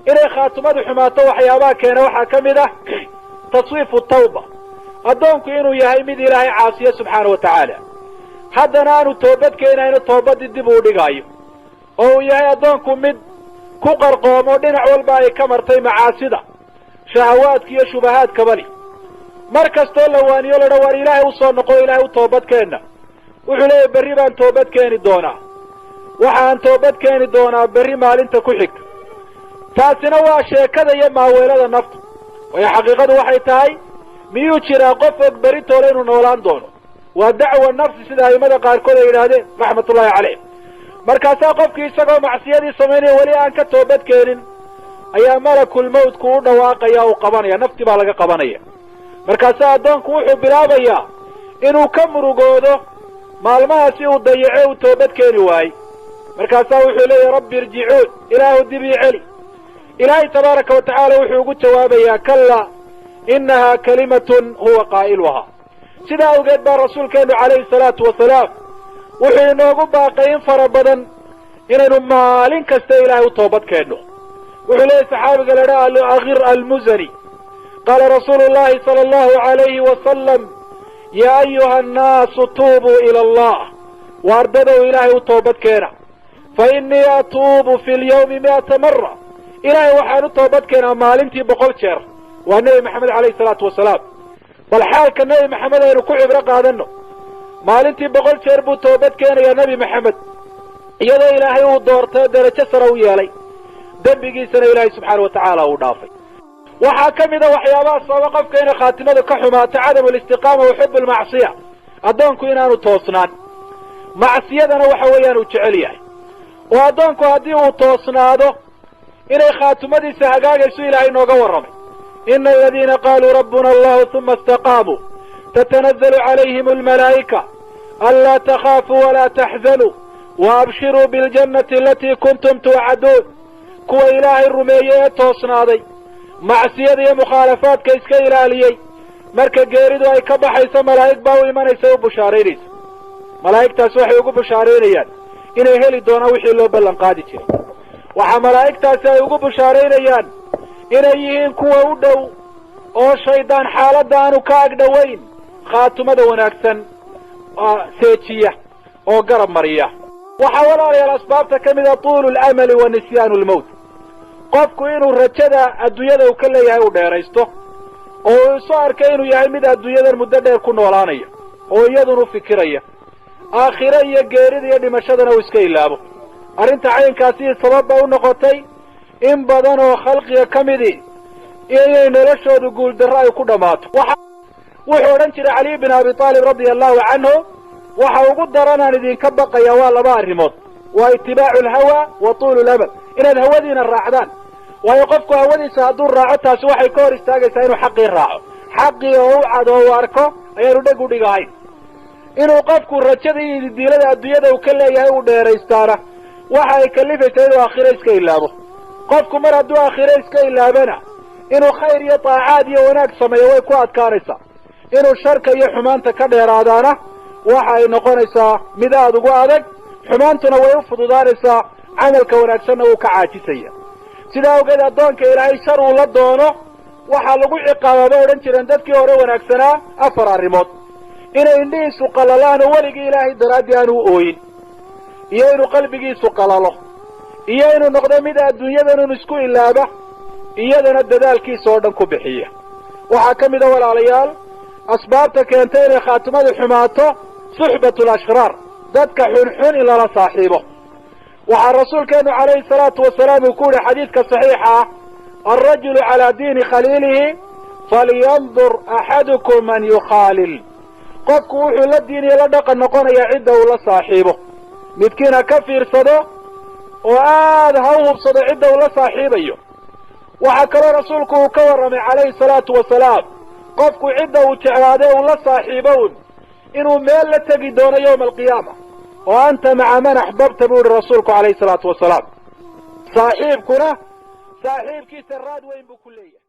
Inay khaatimadu xumaato waxyaabaha keena waxaa ka mid ah taswiifu tawba, addoonku inuu yahay mid Ilaahay caasiyo subxaana wa tacaala, haddana aanu toobad keenayno, toobaddii dib uu dhigaayo, oo uu yahay addoonku mid ku qarqoomo dhinac walba ay ka martay macaasida, shahawaadka iyo shubahaadkabali. Mar kastoo la waaniyo ladha waar Ilaahay usoo noqo, Ilaahay u toobad keenna, wuxuu leeyahy berri baan toobad keeni doonaa, waxaan toobad keeni doonaa berri, maalinta ku xigta. Taasina waa sheekada iyo maaweelada nafta. Waayo, xaqiiqadu waxay tahay, miyuu jiraa qof og berri toole inuu noolaan doono? Waa dacwa nafsi, sida aimada qaarkood ay yidhaahdeen raxmatullahi caleyh. Markaasaa qofkii isagoo macsiyadii samaynaya, weli aan ka toobad keenin, ayaa malakul mawtku u dhawaaqaya, uu qabanaya, nafti baa laga qabanaya. Markaasaa addoonku wuxuu bilaabayaa inuu ka murugoodo maalmahaasi uu dayace, uu toobad keeni waayey. Markaasaa wuxuu leeyahy: "Rabbi irjicuun, Ilaahu dib ii celi." Ilaahay tabaaraka wa tacaala wuxuu ugu jawaabayaa: "Kallaa, innahaa kalimatun huwa qaa'iluhaa." Sidaa awgeed baa rasuulkeennu calayhi salaatu wasalaam wuxuu inoogu baaqay in fara badan inaynu maalin kasta Ilaahay u toobad keenno. Wuxuu leeyahy saxaabiga la idhaha Alakir Almuzani: qaala rasuulu llahi sala allahu alayhi wasalam: "Yaa ayuha annaasu, tuubuu ila Allah." Waardadow, Ilaahay u toobad keena. "Fa innii atuubu fi lyawmi 100 mara." Ilaahay waxaan u toobad keenaa maalintii 100 jeer. Waa Nebi Maxamed calayhi salaatu wasalaam. Bal xaalka Nebi Maxamed aynu ku cibro qaadanno. Maalintii 100 jeer buu toobad keenayaa Nebi Maxamed, iyadoo Ilaahay uu doortay, derajo sare u yeelay, dembigiisana Ilaahay subxaana wa tacaala uu dhaafay. Waxaa ka mid a waxyaabaha sababa qofka inay khaatimadu ka xumaato cadamu alistiqaama wa xubu almacsiya, addoonku inaanu toosnaan, macsiyadana waxa weeyaan uu jecel yahay. Oo addoonku haddii uu toosnaado inay khaatimadiisa hagaagayso Ilaahay nooga warramay: "Ina aladiina qaaluu rabbuna allahu uma istaqaamuu tatanazalu calayhim almalaa'ika anlaa takhaafuu walaa taxzanuu waabshiruu biاljannati alatii kuntum tuucaduun." Kuwa Ilaahay rumeeyey ee toosnaaday, macsiyada iyo mukhaalafaadka iska ilaaliyey, marka geeridu ay ka baxayso malaa'ig baa u imanaysa, u bushaaraynaysa. Malaa'igtaasi waxay ugu bushaaraynayaan inay heli doonaan wixii loo ballan qaadi jiray. Waxaa malaa'igtaasi ay ugu bushaaraynayaan inay yihiin kuwa u dhow oo shaydaan xaaladda aanu ka agdhowayn, khaatumada wanaagsan seejiya oo garab mariya. Waxaa, walaalayaal, asbaabta ka mida tuulu lamali wa nisyaanu lmowt, qofku inuu rajada adduunyada uu ka leeyahay uu dheeraysto, oo uu isu arkay inuu yahay mid adduunyadan muddo dheer ku noolaanaya, oo iyadun u fikiraya, aakhiro iyo geerida iyo dhimashadana uu iska ilaabo. Arrinta caynkaasi sabab bay u noqotay in badan oo khalqiga ka midii inay noloshoodu guuldarro ay ku dhammaato. Wuxuu odhan jiray Caliy bin Abi Aalib radia allahu canhu: "Waxa ugu daranaan idinka baqaya waa laba arrimood, waa itibaacu alhawa wa tuulu lamal, inaad hawadiina raacdaan." Waayo, qofku hawadiisa hadduu raaco, taasi waxay ka hor istaagaysaa inuu xaqii raaco. Xaqii oo u cad oo u arko ayaanu dheg u dhigahayn. Inuu qofku rajada iyo diilada adduunyada uu ka leeyahay uu dheeraystaana waxa ay kalifaysaa inuu aakhiro iska ilaabo. Qofku mar hadduu aakhiro iska ilaabana, inuu khayr iyo taacaad iyo wanaag sameeyo way ku adkaanaysaa, inuu sharka iyo xumaanta ka dheeraadaana waxa ay noqonaysaa mid aada ugu adag. Xumaantuna way u fududaanaysaa, camalka wanaagsanna wuu ka caajisaya. Sidaa awgeed, addoonka Ilaahay shar uu la doono waxaa lagu ciqaabaa, bay odhan jireen dadkii hore wanaagsanaa, afar arrimood: inay indhihiisu qalalaan oo weligii Ilaahay daraaddii aanu u ooyin, iyo inuu qalbigiisu qalalo, iyo inuu noqdo mid adduunyadan un isku ilaaba, iyadana dadaalkiisa oo dhan ku bixiya. Waxaa ka mid a, walaalayaal, asbaabta keentay inay khaatimadu xumaato suxbatu alashraar, dadka xunxun in lala saaxiibo. Waxaa rasuulkeenu calayhi salaatu wasalaam uu ku yihi xadiidka saxiixa ah: "Alrajulu calaa diini khaliilihi, falyandur axadukum man yukhaalil." Qofku wuxuu la diiniyo la dhaqan noqonayaa cidda uu la saaxiibo. Midkiin ha ka fiirsado oo aad ha u hubsado cidda uu la saaxiibayo. Waxaa kaloo rasuulku uu ka warramay calayhi salaatu wasalaam qofku cidda uu jeclaadee uu la saaxiibo un inuu meel la tegi doono yowma alqiyaama, oo "anta maca man axbabta" buu yihi rasuulku calayhi salaatu wasalaam. Saaxiibkuna saaxiibkiisa raad weyn buu ku leeyahay.